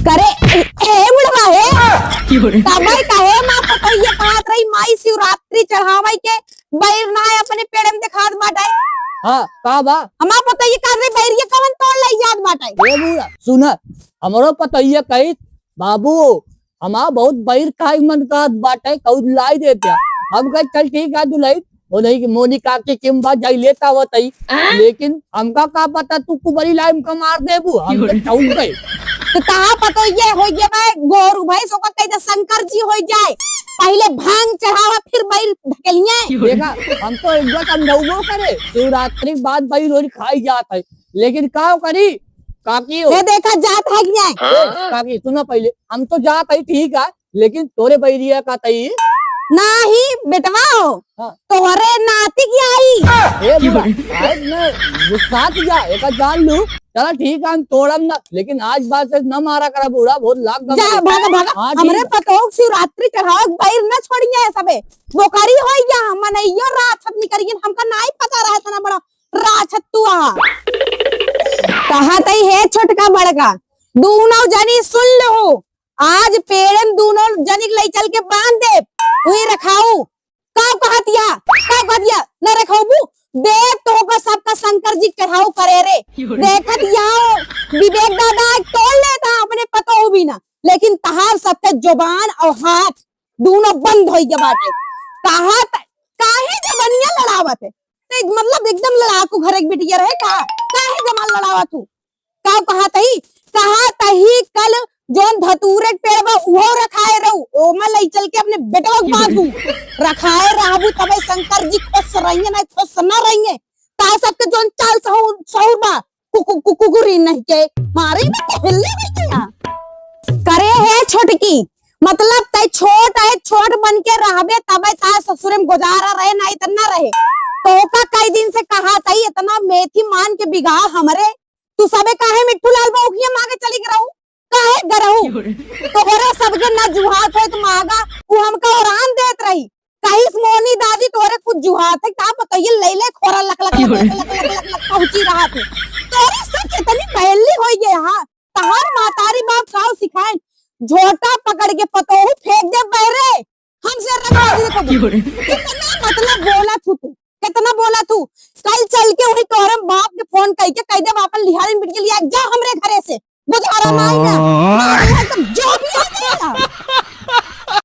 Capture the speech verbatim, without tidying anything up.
करे, ए, ए बुढ़वा हे। तबै कहे माँ पतोहिया कहत रही, माई शिवरात्रि चढ़ावै के बइर ना अपने पेड़े में देखात बाटै। हाँ, का बा? हमार पतोहिया कहत रही, बइरिया कवन तोड़ लइ जात बाटै। ए बूढ़ा, सुना, हमरो पतोहिया कही, बाबू, हमार बहुत बइर खाए मन कहत बाटै, कउद लाई देते। हम कहे, चल ठीक है दुलही, वो नहीं कि मोनी काकी किम बा, जाई लेता आवत हई। लेकिन हमका का पता तू कुबरी लाई हमका मार देबू, हम तो चौंक गए। तो कहाँ पतोहिया होइ गए भाई, गोरू भैंस ओका कह दे शंकर जी होइ जाए, पहिले भांग चढ़ावा फिर बइर ढकेलिए। देखा, हम तो एक बार समझौबो करे, शिवरात्रि के बाद बइर रोज खाई जात है, लेकिन का करी काकी हो? ये देखा जात है कि नहीं? ए, काकी सुना पहिले, हम तो जात है ठीक है, लेकिन तोरे बइरिया का तई? नाही बेटवा हो, हाँ। तोहरे नाती की आई। ए बुढ़ा, आज मैं गुस्सा किया, एका जान लू। चला ठीक है, हम तोड़म ना, लेकिन आज बाद से न मारा करा बूढ़ा, बहुत लाग जा, भागा, भागा। हाँ, ठीक हमरे है। पतोह शिवरात्रि चढ़ावै बइर न छोड़िए सबे। बोकरी होइ गया, मनइयो राछत निकरिए, हमका नाई पता रहे इतना बड़ा राछत तू आ। कहा तई हे छोटका बड़का, दूनो जनी सुन लो, आज पेड़न दूनो जनी के लई चल के बांध दे, वही रखाऊ। का कहत या, का कहत या, न रखौबू? देख तो ओकर सबका शंकर जी चढ़ाऊ करे रे। देखत या विवेक दादा आज तोड़ लेता अपने पतोह भी ना, लेकिन तहार सबके जुबान और हाथ दूनो बंद होइ गए बाटे। कहा त-, काहे जबनिया लड़ावत है? ते मतलब एकदम लड़ाकू घरे के बिटिया रहे का? काहे जबान लड़ावत हूँ? का कहत ही? कहत ही कल जौन धतूरे के पेड़ बा उहो रखाए रहू, ओमा लई चल के अपने बेटवा के बांधू। रखाए रहबू तबे शंकर जी खुश रहिए, ना खुश ना रहिए। ता सबके जौन चाल सहूर, सहूर बा, कु-, कु-, कु-, कुकुरी नहीं के मारे में तो हिलने नहीं गया। करे है छोटकी, मतलब तै छोट है, छोट बन के रहबे तबे ता ससुरे में गुजारा रहे, नहीं त ना रहे। तो ओका कई दिन से कहा तई इतना मेथी मान के बिगाह हमरे तू सबे काहे मिट्ठू लाल बउखिया मांगे चली गरहू? काहे गरहू? तोहरे सबके न जुहात होत मांगा, उ हमका ओरान देत रही। कहिस मोनी दादी तोहरे कुछ जुहात है, का बताइए, ले ले खोरा लक लक लक लक लक लक लक पहुंची रहा थे। तोहरे सब इतनी बहली होई गए, हाँ। तहार मातारी बाप काव सिखाए, झोटा पकड़ के पतोहू फेंक दे बहरे। हमसे रंगबाजी न कबू। कितना मतलब बोला थू तू, कितना बोला थू। कल चल के वही तोहरे बाप के फोन कई के कह दे, "अपन लिहारिन बिटिया लिया जा हमरे घरे से, गुजारा नहीं ना।" मारे है तो जो भी हो गया।